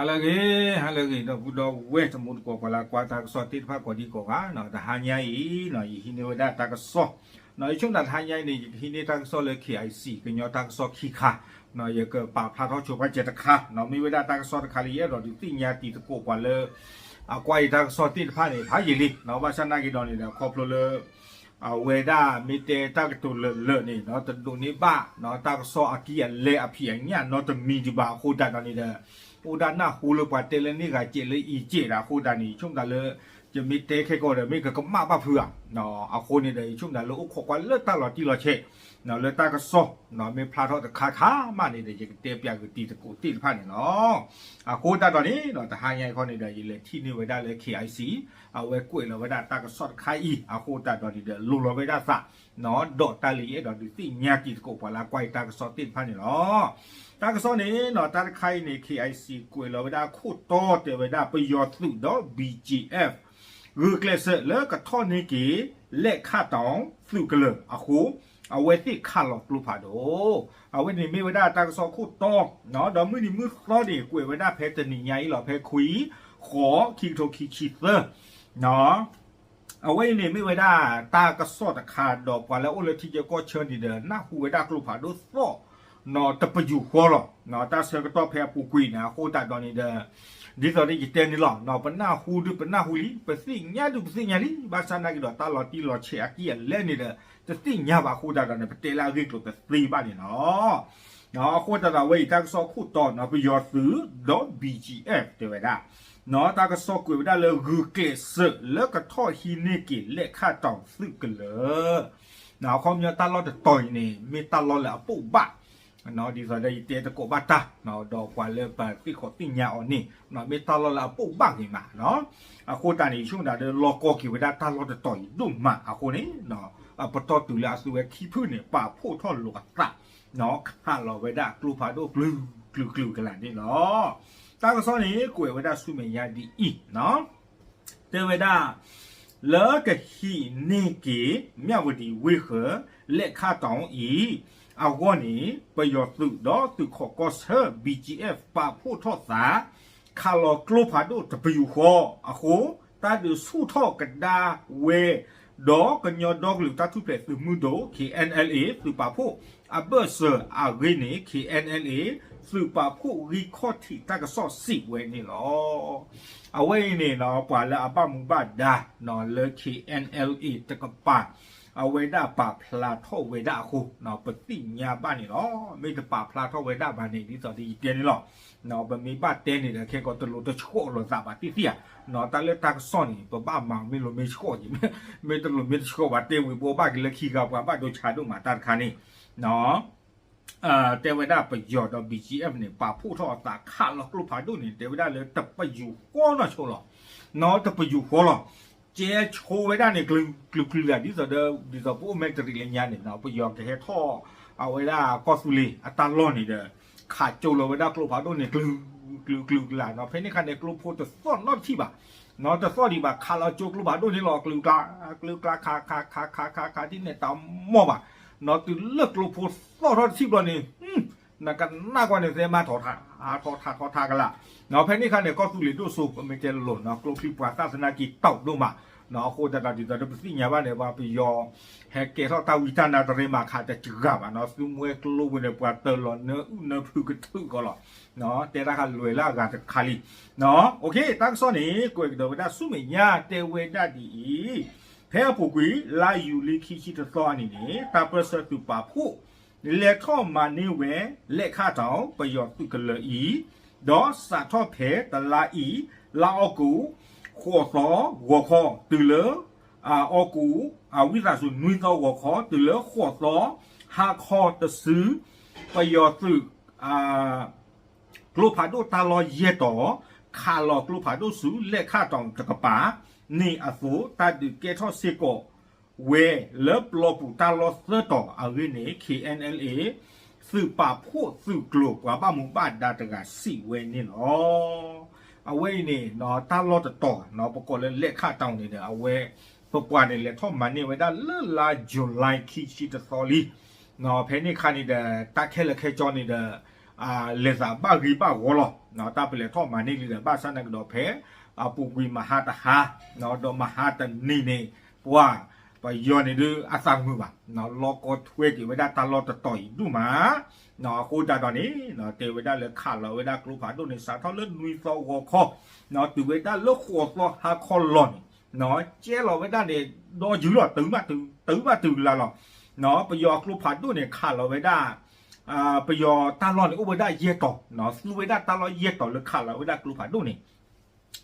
ဟါလၢအဂ့ၤ, ဟါလၢအဂ့ၤ ဒီပုၢ်ဒီဝဲၢ်တံၤသကိး ပှၤလၢကွၢ်တၢ်ကစီၣ်သ့ၣ်တဖၣ်ကိးဒံကိးဂၤ, တဟါညါအံၤ ယဟံးန့ၢ်ဝဲဒၣ်တၢ်ကစီၣ်, ယဆိကမိၣ်တဟါညါအံၤန့ၣ် ယကဟံးန့ၢ်တၢ်ကစီၣ်လၢ KIC ကညီတၢ်ကစီၣ်ခံခါ, ယကပာ်ဖျါထီၣ်ဆိပာ်စဲးတခါ, မ့ၢ်ဝဲဒၣ်တၢ်ကစီၣ်တခါလၢယအဲၣ်ဒိးဒုးသ့ၣ်ညါတံၤသကိးပှၤလၢ အကွၢ်ယတၢ်ကစီၣ်သ့ၣ်တဖၣ်န့ၣ် ဖးယံာ်လံ, ဘၣ်ဆၣ်နာ်က့ဒီးန့ၣ်ဒီး ခီဖျိလၢ အဝဲဒၣ်မ့ၢ်တဲတၢ်ကတိၤလၢာ်လၢာ်န့ၣ် တဒိးန့ၢ်ဘၣ် တၢ်ကစီၣ်အကံၢ်အလဲအဖံးအညၣ်နီတမံၤဒံးဘၣ်အဃိသတးဒီးန့ၣ်ဒီး အိၣ်ဒၣ်နၢ်ဟူလၢပှၤတဲလၢန့ၢ်ဂၤစဲးလၢအံၤစဲးဒီးအဃိသတးန့ၣ် ယဆိကမိၣ်တၢ်လၢ ယမ့ၢ်တဲခဲကီးဒီး မ့ၢ်ကကမၣ်ဘၣ်ဖုးဧါ, အဃိန့ၣ်ဒီး ယဆိကမိၣ်တၢ်လၢအိၣ်ခိးကွၢ်လၢတၢ်လီၤတံၢ်လီၤဆဲး လၢတၢ်ကစီၣ် မ့ၢ်ဖျါထီၣ်တခါခါမးန့ၣ်ဒီး ယကတဲပၠးက့ၤတံၤသကိးသ့ၣ်တဖၣ်န့ၣ်လီၤ. အဃိသတးဒီးန့ၣ် တဟါညါအံၤခီန့ၣ်ဒီး ယလဲၤထံၣ်န့ၢ်ဝဲဒၣ်လၢ KIC အဝဲကွဲးလီၤဝဲဒၣ်တၢ်ကစီၣ်တခါအံၤ အဃိသတးဒီးန့ၣ်ဒီး လိၤလီၤဝဲဒၣ်သး ဒီးတၢ်လၢယအဲၣ်ဒိးဒုးသ့ၣ်ညါတံၤသကိးပှၤလၢကွၢ်ယတၢ်ကစီၣ်သ့ၣ်တဖၣ်န့ၣ်လီၤ. တၢ်ကစီၣ်န့ၣ် တၢ်တခါအံၤန့ၣ် KIC ကွဲးလီၤဝဲဒၣ်ခိၣ်တီတဲဝဲဒၣ် ပယီၤသုးဒီး BGF ဂုာ်ကျဲးစၢးလၢကထီၣ်န့ၢ်က့ၤ လဲၣ်ခၣ်တီၤသုးကလၢၤအဃိ အဝဲသ့ၣ်ခးလီၤကျိဖးဒိၣ်, အဝဲန့ၣ်မ့ၢ်ဝဲဒၣ်တၢ်ကစီၣ်ခိၣ်တီ, ဒီးမုၢ်နံၤမုၢ်သီန့ၣ် ကွဲးဝဲဒၣ်ဖဲတနံၤညါအံၤလီၤ ဖဲခွံ ဃိး ခံကထိခံဆံသၢ အဝဲအံၤန့ၣ်မ့ၢ်ဝဲဒၣ်တၢ်ကစီၣ်တခါဒီး ပှၤလၢအိၣ်လၢထံဆၢကီၢ်ဆၢန့ၣ်ဒီး နၢ်ဟူဝဲဒၣ်ကျိဖးဒိၣ်သီၣ် တပယူာ်ဃီလီၤ. တၢ်ဆၢကတီၢ်ဖဲအပူၤကွံာ်န့ၣ် အဃိသတးဒီးန့ၣ်ဒီး ဒ်သိးဒီးယတဲန့ၣ်လီၤ, ပနၢ်ဟူဒုးပနၢ်ဟူလံ, ပသ့ၣ်ညါဒုးပသ့ၣ်ညါလံ, ဘၣ်ဆၣ်နာ်က့ဒီးတၢ်လီၤတံၢ်လီၤဆဲးအကံၢ်အလဲန့ၣ်ဒီး တသ့ၣ်ညါဘၣ်အဃိသတးဒီးန့ၣ် ပတဲလၢအဂ့ၢ်ကျိၤတသ့ဘၣ်န့ၣ်လီၤ. အဃိသတးဒီးအဝဲအံၤတၢ်ကစီၣ်ခိၣ်တီန့ၣ် ပယီၤသုးဒီး BGF တဲဝဲဒၣ် တၢ်ကစီၣ်ကွဲးဝဲဒၣ်လၢဂုာ်ကျဲးစၢးလၢကထီၣ်ဟံးန့ၢ်က့ၤလဲၣ်ခၣ်တီၤသုးကလၢၤ အခီပညီတၢ်လီၢ်တတီၤအံၤန့ၣ် မ့ၢ်တၢ်လီၢ်လၢအပိာ်ဘၣ်, ဒ်သိးဒီးယတဲသကိးဘၣ်တၢ် ဒီးပှၤလၢပသ့ၣ်ခီၣ်သ့ၣ်ညါအီၤန့ၣ် မ့ၢ်တၢ်လီၢ်လၢအပိာ်ဘၣ်ဂ့ၤမး, အဃိသတးန့ၣ် ယဆိကမိၣ်ဒၣ်လၢလီၢ်ကီက့ၤဝဲဒၣ်တၢ်လီၢ်တတီၤအံၤဒိၣ်မးအဃိန့ၣ် အပတီၢ်တုၤလၢအသုဝဲခံဖုန့ၣ် ပာ်ဖှိၣ်ထီၣ်လိာ်အသး ခးလီၤဝဲဒၣ်ကျိဖးဒိၣ်ကျုၤကျုၤကျုၤကလာ်န့ၣ်လီၤ. တၢ်ကစီၣ်န့ၣ် ကွဲးဝဲဒၣ်ဆူမဲာ်ညါဒ်အံၤ တဲဝဲဒၣ် လၢကဟံးန့ၢ်က့ၤ မြဝတီဝ့ၢ်ဃၢၤ လဲၣ်ခၣ်တီၤအံၤ အဂီၢ်န့ၣ် ပယီၤသုးဒီးသုးခိးကီၢ်ဆၢ BGF ပာ်ဖှိၣ်ထီၣ်သး ခးလီၤကျိဖးဒိၣ်တပယူာ်ဃီအဃိ တၢ်ဒုးဆူၣ်ထီၣ်ကဒါဝဲ ဒီးကညီဒီကလုာ်တၢ်ထူၣ်ဖျဲးသုးမုၢ်ဒိၣ် KNLA သုးပာ်ဖှိၣ်အဘၢၣ်စၢၤအဂ့ၢ်န့ၣ် KNLA သုးပာ်ဖှိၣ်ဂံၢ်ခီၣ်ထံးတၢ်ကစီၣ်စံးဝဲန့ၣ်လီၤ. အဝဲအံၤန့ၣ် ပှၤလၢအဘၣ်မူဘၣ်ဒါလၢ KNLA တကပၤ အဝဲဒၣ်ပာ်ဖျါထီၣ်ဝဲဒၣ်အဃိ ပသ့ၣ်ညါဘၣ်န့ၣ်လီၤ. မ့ၢ်တပာ်ဖျါထီၣ်ဝဲဒၣ်ဘၣ်န့ၣ် ဒ်သိးဒီးယတဲန့ၣ်လီၤ. ပမ့ၢ်ဘၣ်တဲန့ၣ်ဒီး ခဲကီးတလိၤတဆှီၣ်လိာ်သးဘၣ်သ့ၣ်သ့ၣ်ဧါ, တၢ်လၢတၢ်ကစီၣ်န့ၣ် ပဘၣ်မၤမ့ၢ်လိၤမ့ၢ်ဆှီၣ်, မ့ၢ်တလိၤမ့ၢ်တဆှီၣ်ဘၣ် တဲဝံၤဘိးဘၣ်က့ၤလၢခံဂၤပှၤဘၣ်ဒိဆါဒိၣ်မးတၢ်တခါန့ၣ် တဲဝဲဒၣ်ပယီၤဒီး BGF န့ၣ် ပာ်ဖှိၣ်ထီၣ်အသးခးလီၤကျိဖးဒိၣ်န့ၣ် တဲဝဲဒၣ်လၢတပယူာ်ဃီနီၢ်ဆိလီၤ. တပယူာ်ဃီလီၤ. ကဲဆိဝဲဒၣ်န့ၣ် ကျုၤကျုၤကျါ ဒ်သိးဒီး ဒ်သိးပအိၣ်မဲာ်တရံးလၢညါန့ၣ် ပယီၤကဟဲထီၣ် အဝဲဒၣ်ကီၢ်သူလ့ၤအတၢ်လီၢ်န့ၣ်ဒီး ခးကၠိလီၤဝဲဒၣ်ကျိဖးဒိၣ်န့ၣ် ကျုၤကျုၤကျါနီၤ. ဖဲန့ၣ်ခါန့ၣ် ကျိဖိတသီၣ်နီတထံၣ်ဘၣ် နီၤ တသီၣ်ဒံးဘၣ် ခးလီၤကၠိကျိဖးဒိၣ်န့ၣ်လီၤ ကျုၤကျါ ကျုၤကျါ ခးခးခးခးခးခး ဒ်န့ၣ်တမီၢ်ဘၣ် နီၤ တုၤလၢကျိဖိသီၣ်ထီၣ်တထံၣ်ဘျီန့ၣ် နကနၣ်ကွၢ်န့ၣ် သဲမါထီၣ်ထး ထီၣ်ထးထီၣ်ထးကလာ် နီၤ ဖဲန့ၣ်ခါန့ၣ် ကီၢ်သူလ့ၤဒိၣ်စိ ပမ့ၢ်တဲလိၤလိၤနီၤ ကျိချံပှၤသၣ်သနာ်က့တီၢ်ဒိၣ်မး နီၤ အဃိသတးဒီး ဒ်သိးဒီးပသ့ၣ်ညါဘၣ်န့ၣ် ပှၤပယီၤ ဟဲကဲထီၣ်တၢ်ဝံတၢ်နါတရံးမးခးတစှၤဘၣ်နီၤ သုမွဲကျိဝဲန့ၣ် ပှၤတၢၢ်လီၤနၢအုၣ်နၢဖုကထုးကီးလီၤ တဲတၢ်ခါလွဲၤလၢအဂၤတခါလံ တၢ်ကစီၣ်န့ၣ် ကွဲးကဒီးဝဲဒၣ်ဆူမဲာ်ညါတဲဝဲဒၣ်ဒ်အံၤ ဖဲအပူၤကွံာ် လါယူၤလံခံဆံတသီအနံၤန့ၣ် တၢ်ပၢၢ်ဆၢသုးပာ်ဖှိၣ် လဲၤထီၣ်မၤန့ၢ်ဝဲ လဲၣ်ခၣ်တီၤ ပယီၤသုးကလၢၤအံၤ ဒီးစးထီၣ်ဖဲတလါအံၤ လါအီကူး ဃိးသီ ဂီၤခီ တုၤလၢ အီကူး အဝံသးစူၤ နွံသီ ဂီၤခီ တုၤလၢဃိးသီ ဟါခီတစု ပယီၤသုး ကျိဖးဒိၣ်တၢ်လီၢ်ယဲၢ်တီၤ ခးလီၤကျိဖးဒိၣ်ဆူ လဲၣ်ခၣ်တီၤတကပၤန့ၣ်အသိး တၢ်ဒုးကဲထီၣ်စ့ၢ်ကီးဝဲလၢပျီပူၤတၢ်လီၢ်သၢတီၤအဂ့ၢ်န့ၣ် KNLA သုးပာ်ဖှိၣ်သုးကျိၤပှၤဘၣ်မူဘၣ်ဒါတဂၤစံးဝဲန့ၣ်လီၤ. အဝဲအံၤန့ၣ် တၢ်လီၢ်တတီၤ ပကိးလၢလဲၣ်ခၣ်တီၤန့ၣ်ဒီး အဝဲ ပပှၤန့ၣ် လဲၤထီၣ်မၤန့ၢ်ဝဲဒၣ်လၢလါယူၤလံခံဆံတသီလံ ဖဲန့ၣ်ခါန့ၣ်ဒီး တၢ်ခဲလၢာ်ခဲဆ့န့ၣ်ဒီး လဲၤသးဘၣ်ဂ့ၤဘၣ်ဂီၤလီၤ. တၢ်ပလဲၤထီၣ်မၤန့ၢ်လံဒီး ဘၣ်ဆၣ်သနာ်က့ဒီးဖဲ အပူၤကွံာ်မဟါတဟါ ဒီးမဟါတနံၤန့ၣ် ပှၤ ပယီၤန့ၣ်ဒုးအသးမုာ်ဘၣ်, လီၢ်ကီထွဲက့ၤဝဲဒၣ်တၢ်လီၢ်တတီၤအံၤဒိၣ်မး, အဃိသတးဒီးန့ၣ် တဲဝဲဒၣ်လၢခးလီၤဝဲဒၣ်ကျိဖးဒိၣ်န့ၣ် စးထီၣ်လၢနွံသီဂီၤခီ တုၤဝဲဒၣ်လၢဃိးသီဟါခီလီၤန့ၣ် ကဲလီၤဝဲဒၣ်န့ၣ် ဒီယုၢ်လီၤ တုၤမးတုၤလၢ်လီၤ. ပယီၤအကျိဖးဒိၣ်န့ၣ် ခးလီၤဝဲဒၣ် ပယီၤတၢ်လီၢ်န့ၣ် အိၣ်ဝဲဒၣ်ယဲၢ်တီၤ, သူဝဲဒၣ်တၢ်လီၢ်ယဲၢ်တီၤလၢခးလီၤဝဲဒၣ်ကျိဖးဒိၣ်န့ၣ်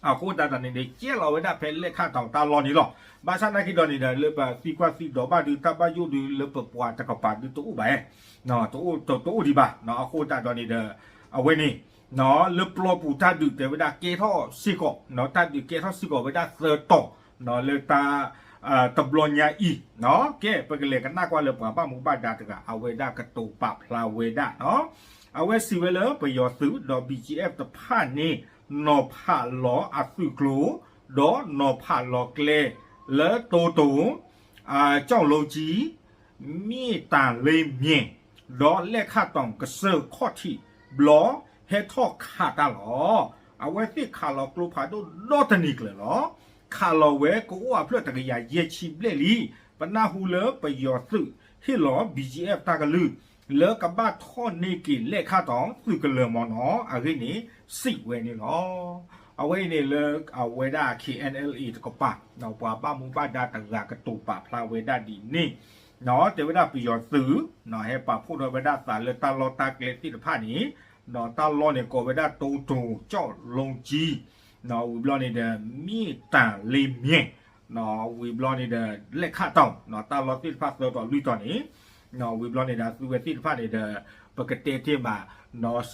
အဃိသတးဒီးန့ၣ်ဒီး ကဲလီၤဝဲဒၣ်ဖဲလဲၣ်ခၣ်တီၤတၢ်လီၢ်န့ၣ်လီၤ. ဘၣ်ဆၣ်သနာ်က့ဒီးန့ၣ်ဒီး လၢပသံကွၢ်သံဒိးဘၣ်ဒုး တၢ်ဘၣ်ယိၣ်ဒုးလၢပပှၤတကပၤဒုးတအိၣ်ဘၣ်, တအိၣ်ဒံးဘၣ်. အဃိသတးဒီးန့ၣ်ဒီး အဝဲန့ၣ် လၢပျီပူၤတၢ်ဒုးတဲဝဲဒၣ်ကဲထီၣ်စ့ၢ်ကီး, တၢ်ဒုးကဲထီၣ်စ့ၢ်ကီးဝဲဒၣ်သၢတီၤ လၢတၢ် တဘျီညါအံၤ, ကဲ ပကလဲၤကနၣ်ကွၢ်လၢပှၤဘၣ်မူဘၣ်ဒါတဂၤ အဝဲဒၣ်ကတိၤပာ်ဖျါဝဲဒၣ်, အဝဲစံးဝဲလၢပယီၤသုးဒီး ဘီၣ်ကၠံၣ်အဲၣ် တဖၣ်န့ၣ် နီၤဖးလီၤအသုးကျိၤ ဒီးနီၤဖးလီၤကျဲ လၢတိတိၤ ကၠီၣ်လိကၠံ မ့ၢ်တၢ်လ့မ့ၢ် ဒီးလဲၣ်ခၣ်တီၤကစၢၢ်ခီၣ်ထံးဘျီ ဟဲထီၣ်ခးတၢ်လီၤ. အဝဲသ့ၣ်ခးလီၤကျိဖးဒိၣ်ဒီတနံၤကျၢၤလီၤ. ခးလီၤဝဲကအိၣ်အဖျၢၣ်တကယၤယဲၢ်ဆံဘျဲၣ်လံ. ပနၢ်ဟူလၢပယီၤသုးဟ့ၣ်လီၤ ဘီၣ်ကၠံၣ်အဲၣ် တၢ်ကလုၢ် လၢကဘၣ်ထီၣ်န့ၢ်က့ၤလဲၣ်ခၣ်တီၤသုးကလၢၤမ့ၢ်နီၤ အဂ့ၢ်န့ၣ် စံးဝဲန့ၣ်လီၤ. အဝဲအံၤန့ၣ်လၢအဝဲဒၣ် ခ့ၣ်အဲၣ်အဲၣ်လ်အ့ တကပၤ ပှၤဘၣ်မူဘၣ်ဒါတဂၤကတိၤပာ်ဖျါဝဲဒၣ်ဒ်န့ၣ်, တဲဝဲဒၣ်ပယီၤသုး ဟဲပာ်ဖှိၣ်ထီၣ်ဝဲဒၣ်သးလၢတၢ်လီၢ်တၢ်ကျဲသ့ၣ်တဖၣ်န့ၣ်, တၢ်လီၢ်န့ၣ်ကိးဝဲဒၣ်တိတိၤ ကၠီၣ်လိကၠံ ဝံၤဘျီန့ၣ်ဒီး မ့ၢ်တၢ်လ့မ့ၢ် ဝံၤဘျီန့ၣ်ဒီး လဲၣ်ခၣ်တီၤ တၢ်လီၢ်သ့ၣ်တဖၣ်သၢတီၤလွံၢ်တီၤန့ၣ်, ဝံၤဘျီန့ၣ်ဒီး သုဝဲသ့ၣ်တဖၣ်န့ၣ်ဒီး ပကတဲတ့ၢ်မး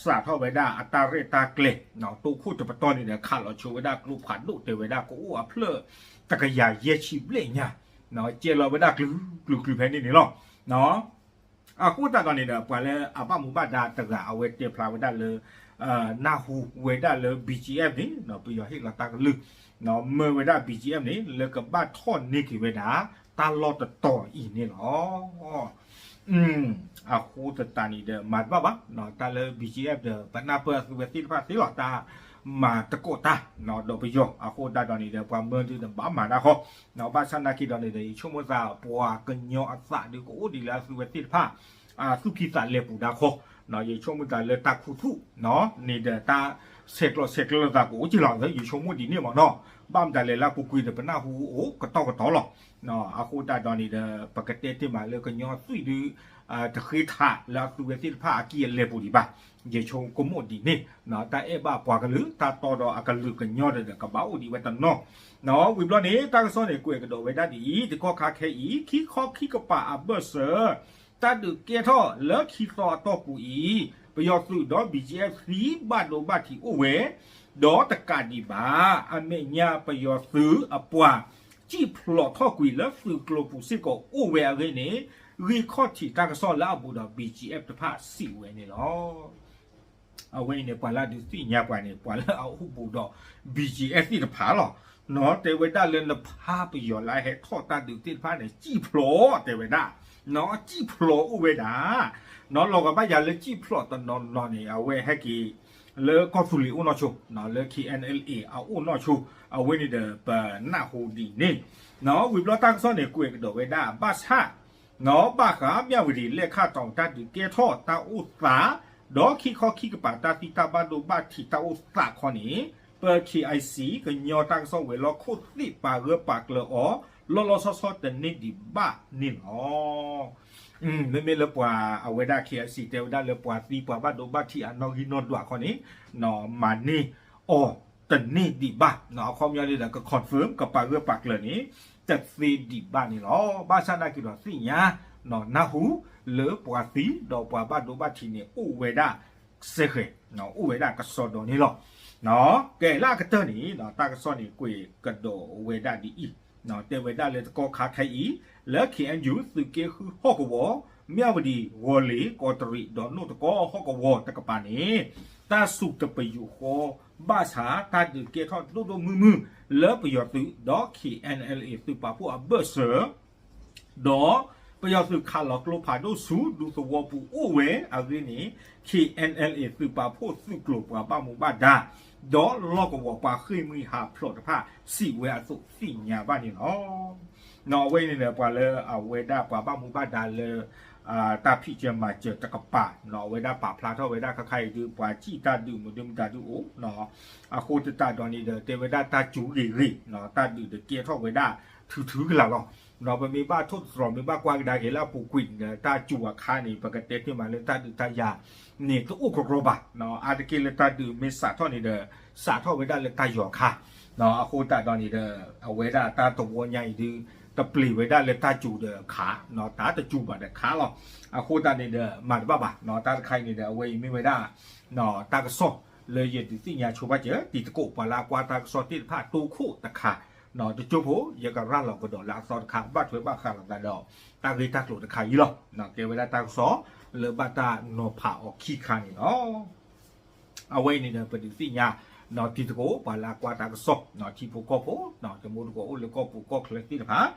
စးထီၣ်ဝဲဒၣ်အတၢ်ရဲၣ်တၢ်ကျဲၤ တိခိၣ်တပတီၢ်န့ၣ်ဒီး ခးလီၤဆိဝဲဒၣ်ကျိဖးဒိၣ်တဲဝဲဒၣ်ကအိၣ်အဖျၢၣ်တကယၤယဲၢ်ဆံဘျဲၣ်ညါ, ကဲလီၤဝဲဒၣ်ကျုၤကျုၤဖဲန့ၣ်န့ၣ်လီၤ. အဃိသတးဒီးန့ၣ်ဒီး ပှၤလၢအဘၣ်မူဘၣ်ဒါတဂၤ အဝဲတဲဖျါဝဲဒၣ်လၢ နၢ်ဟူဝဲဒၣ်လၢ ဘီၣ်ကၠံၣ်အဲၣ် န့ၣ် ပယီၤဟ့ၣ်လီၤတၢ်ကလုၢ် မၢဝဲဒၣ် ဘီၣ်ကၠံၣ်အဲၣ် န့ၣ် လၢကဘၣ်ထီၣ်န့ၢ်က့ၤဝဲဒၣ် တၢ်လီၢ်တတီၤအံၤန့ၣ်လီၤ. အဃိသတးန့ၣ်ဒီး မၤတဘၣ်ဘၣ် တၢ်လၢ ဘီၣ်ကၠံၣ်အဲၣ် ဒီး ပနၢ်ပၢၢ်အသုဝဲသ့ၣ်တဖၣ်သ့လီၤ တၢ်မၤတကိးတၢ် ဒီးပယီၤ အဃိသတးဒီးန့ၣ်ဒီး ပှၤမၢဒုးန့ၣ်ဘၣ်မၤတၢ်ဃီ ဘၣ်ဆၣ်သနာ်က့ဒီးန့ၣ်ဒီး ယဆိကမိၣ်သးပှၤကညီအသးဒုးကအိၣ်ဒံးလၢအသုဝဲသ့ၣ်တဖၣ် သူၣ်ကံၢ်သးလဲပူၤဒါဃီ ယဆိကမိၣ်သးလၢတၢ်ခူသူၣ်န့ၣ်ဒီး တၢ်ဆဲးကျိးဆဲးကျၢသးကအိၣ်က့ၤလီၤ ယဆိကမိၣ်ဒ်န့ၣ်မ့ၢ်နီၤ ဘၣ်မတၤလဲၣ်လၢအပူၤကွံာ်ဒီး ပနၢ်ဟူအိၣ်ကတီၢ်ကတီၢ်လီၤ. အဃိသတးဒီးန့ၣ်ဒီး ပကတဲတ့ၢ်မးလၢကညီသွံၣ်ဒုး တဃ့ထးလၢအသုဝဲသ့ၣ်တဖၣ်အကံၢ်အလဲပူၤဒံးဘၣ် ယဆိကမိၣ်ဒ်န့ၣ် တၢ်အဲၣ်ဘၣ်ပှၤကလုာ် တၢ်တီဒီးအကလုာ်ကညီဒီး ကဘၣ်အိၣ်ဒံးဝဲတနီၤ ဝံၤဘျီန့ၣ် တၢ်ကစီၣ်န့ၣ် ကွဲးကဒီးဝဲဒၣ်ဒ်အံၤ တကီၢ်ခါခဲအံၤ ခံခီခံကပၤအဘၢၣ်စၢၤ တၢ်ဒုးကဲထီၣ်လၢခံသီအတီၢ်ပူၤအံၤ ပယီၤသုးဒီး ဘီၣ်ကၠံၣ်အဲၣ် သံဘၣ်ဒိဘၣ်ထံးအိၣ်ဝဲ ဒီးတကးဒံးဘၣ် အမဲာ်ညါပယီၤသုးအပှၤ စံၣ်ဖျိးထီၣ်ကွံာ်လၢသုးကျိၤပူၤစ့ၢ်ကီးအိၣ်ဝဲအဂ့ၢ်န့ၣ် ဂံၢ်ခီၣ်ထံးတၢ်ကစီၣ်လၢအဘူးဒီး ဘီၣ်ကၠံၣ်အဲၣ် တဖၣ်စံးဝဲန့ၣ်လီၤ. အဝဲအံၤန့ၣ် ပှၤလၢအဒုးသ့ၣ်ညါပှၤန့ၣ် ပှၤလၢအအိၣ်ဘူးဒီး ဘီၣ်ကၠံၣ်အဲၣ် သ့ၣ်တဖၣ်လီၤ. တဲဝဲဒၣ်လၢနဖါပယီၤလၢအဟဲထီၣ်တၢ်ဒုးသ့ၣ်တဖၣ်န့ၣ် စံၣ်ဖျိး တဲဝဲဒၣ် စံၣ်ဖျိးအိၣ်ဝဲဒၣ် လီၤဂာ်ဘၣ်ယၤလၢစံၣ်ဖျိးတနီၤနီၤန့ၣ် အဝဲဟဲက့ၤ လၢကီၢ်သူလ့ၤအိၣ်နီၢ်ဆိ လၢ ခ့ၣ်အဲၣ်အဲၣ်လ်အ့ အအိၣ်နီၢ်ဆိ အဝဲန့ၣ်ဒီးပနၢ်ဟူဒ်န့ၣ် ဝံၤဘျီတၢ်ကစီၣ်န့ၣ် ကွဲးကဒီးဝဲဒၣ်ဘၣ်ဆၣ် ဘၣ်ဃးမၠၣ်ဝတံၤ လဲၣ်ခၣ်တီၤ တၢ်ဒုးကဲထီၣ်တၢ်အိၣ်သး ဒီးခံခီခံကပၤတၢ်သံတၢ်ဘၣ်ဒိဘၣ်ထံးတၢ်အိၣ်သးခီန့ၣ် ပ ခ့ၣ်အံၣ်စံၣ် ကညီတၢ်ကစီၣ်ဝဲၤလီၢ်ခိၣ်သ့ၣ်ပာ်ဂၢၢ်ပာ်ကျၢၤအီၤ လီၤလီၤဆီဆီတန့ၢ်ဒံးဘၣ်န့ၣ်လီၤ. မ့မ့ၢ်လၢပှၤအဝဲဒၣ် ခ့ၣ်အံၣ်စံၣ် တဲဝဲဒၣ်လၢပှၤသံပှၤဘၣ်ဒိဘၣ်ထံးအနီၣ်ဂံၢ်နီၣ်ဒွးခီန့ၣ် မၤန့ၢ်အီၤတန့ၢ်ဒံးဘၣ် အခီပညီန့ၣ်ဒီး က confirm ကပာ်ဂၢၢ်ပာ်ကျၢၤန့ၣ် တသ့ဒံးဘၣ်န့ၣ်လီၤ. ဘၣ်ဆၣ်သနာ်က့ဒီးသ့ၣ်ညါ နၢ်ဟူလၢပှၤသံဒီးပှၤဘၣ်ဒိဘၣ်ထံးန့ၣ် အိၣ်ဝဲဒၣ်စဲဃဲၤ အိၣ်ဝဲဒၣ်ကစီဒီန့ၣ်လီၤ. ကဲလၢအကတၢၢ်န့ၣ် တၢ်ကစီၣ်န့ၣ် ကွဲးကဒီးဝဲဒၣ်ဒ်အံၤ တဲဝဲဒၣ်လၢတကီၢ်ခါခဲအံၤ လၢ ခ့ၣ်အဲၣ်ယူၣ် သုးက့ဃုဟီၣ်ကဝီၤ မၠၣ်ဝတံၤ ဝီၤလ့ၤ ကီးတရံး ဒီးနိၣ်တကီဟီၣ်ကဝီၤတကပၤန့ၣ် တၢ်စူၤတပယူာ်ဃီ ဘၣ်ဆၣ်တၢ်ဒုးကဲထီၣ်ဒိၣ်ဒိၣ်မုၢ်မုၢ် လၢပယီၤသုးဒီး ခ့ၣ်အဲၣ်အဲၣ်လ်အ့ သုးပာ်ဖှိၣ်အဘၢၣ်စၢၤ ဒီး ပယီၤသုးခးလီၤကျိဖးဒိၣ်ဆူဒူသဝီပူၤအိၣ်ဝဲအဂ့ၢ်န့ၣ် K N L A သုးပာ်ဖှိၣ်သုးကျိၤပှၤဘၣ်မူဘၣ်ဒါ ဒီးလီၢ်ကဝီၤပှၤဃ့ၢ်မှံဟးဖျိးတဖၣ်စံးဝဲအသိးသ့ၣ်ညါဘၣ်န့ၣ်လီၤ. အဝဲန့ၣ်ဒီး ပှၤလၢအဝဲဒၣ်ပှၤဘၣ်မူဘၣ်ဒါလၢ တၢ်ဖံးစၢၤမၤစၢၤတကပၤ အဝဲဒၣ်ပာ်ဖျါထီၣ်ဝဲဒၣ်ခါခါအံၤဒုး ပှၤစံၣ်တၢ်ဒုးမနုၤမတၤဒုးအိၣ် အဃိသတးဒီးန့ၣ်ဒီး တဲဝဲဒၣ်တၢ်စူၤဂ့ၤဂ့ၤ တၢ်ဒုးဒီးကဲထီၣ်ဝဲဒၣ်ထုးထုးကလာ်လီၤ. ပမ့ၢ်ဘၣ်ထိၣ်သတြီၤ မ့ၢ်ဘၣ်ကွၢ်ကဒါက့ၤလၢအပူၤကွံာ်ဒီး တၢ်စူၤအခါန့ၣ် ပကတဲတ့ၢ်မးလၢတၢ်ဒုးတၢ်ယၤန့ၣ် တအိၣ်ကြီကြီဘၣ်. အါတက့ၢ်လၢတၢ်ဒုးမ့ၢ်စးထီၣ်န့ၣ်ဒီး စးထီၣ်ဝဲဒၣ်လၢတၢ်ယီၤအခါ အဃိသတးဒီးန့ၣ်ဒီး အဝဲဒၣ်တၢ်တဝီညါအံၤဒုး တပျံၤဝဲဒၣ်လၢတၢ်စူၤဒီးခး တၢ်တစူၤဘၣ်ဒီးခးလီၤ. အဃိသတးန့ၣ်ဒီး မၤတဘၣ်ဘၣ် တၢ်တခါအံၤန့ၣ်ဒီး အဝဲအံၤမ့ၢ်ဝဲဒၣ် တၢ်ကစီၣ်လၢယဒုးသ့ၣ်ညါဆိပာ်စၢၤ တံၤသကိးပှၤလၢအကွၢ်တၢ်ကစီၣ်သ့ၣ်တဖၣ်တိခိၣ်တခါ တကၠိဖိ ယကရၤလီၤကဒီးလၢအသီတခါ ဘၣ်ထွဲဘၣ်ဃးလိာ်သးဒီး တၢ်ဂ့ၢ်တၢ်ကျိၤတခါအံၤလီၤ. ကဲဝဲဒၣ်တၢ်ကစီၣ်လၢဘၣ်တၢ်နီၤဖးအီၤခံခါန့ၣ်လီၤ. အဝဲအံၤန့ၣ်ဒီး ပဒုးသ့ၣ်ညါ တံၤသကိးပှၤလၢအကွၢ်တၢ်ကစီၣ် ထံဖိကီၢ်ဖိ တံၤသကိးအိၣ်လၢကီၢ်ပူၤကီၢ်ချၢသ့ၣ်တဖၣ်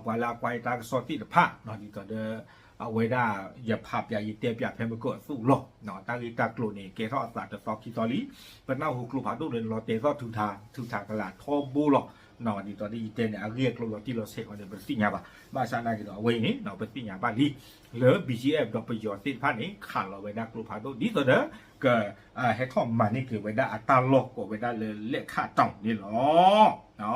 ပှၤလၢအကွၢ်တၢ်ကစီၣ်သ့ၣ်တဖၣ် ဒ်သိးဒီး အဝဲဒၣ်ယဖးပၠးယတဲပၠးဖဲမုၢ်ကၢၢ်အသိးလီၤ. တၢ်ဂ့ၢ်တၢ်ကျိၤန့ၣ် ကဲထီၣ်အသးတသီခံသီလံ. ပနၢ်ဟူကျိဖးဒိၣ်န့ၣ် လီၤတဲာ်သီၣ်ထုးထး ထုးထးကလာ်ထီဘိလီၤ. ဒ်သိးဒီးယတဲန့ၣ် အဂ့ၢ်အကျိၤလီၤတံၢ်လီၤဆဲးအီၤန့ၣ် ပတသ့ၣ်ညါဘၣ်. ဘၣ်ဆၣ်နာ်က့ၤဒီးအဝဲအံၤန့ၣ် ပသ့ၣ်ညါဘၣ်လံ လၢ B G F ဒီးပယီၤသ့ၣ်တဖၣ်န့ၣ် ခးလီၤဝဲဒၣ်ကျိဖးဒိၣ် ဒ်သိးဒီး က ဟဲထီၣ်မၤန့ၢ်က့ၤဝဲဒၣ်အတၢ်လီၢ်ကိးဝဲဒၣ်လၢလဲၣ်ခၣ်တီၤန့ၣ်လီၤ.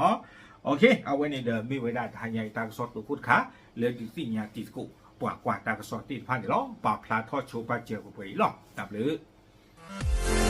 အဝဲန့ၣ်ဒီးမ့ၢ်ဝဲဒၣ်တဟါညါအံၤတၢ်ကစီၣ်တိခိၣ်တခါ လၢဒုးသ့ၣ်ညါတံၤသကိးပှၤကွၢ်တၢ်ကစီၣ်သ့ၣ်တဖၣ်န့ၣ်လီၤ. ပာ်ဖျါထီၣ်ဆိပာ်စၢၤပှဲၤပှဲၤအံၤလီၤ. တၢ်ဘျုး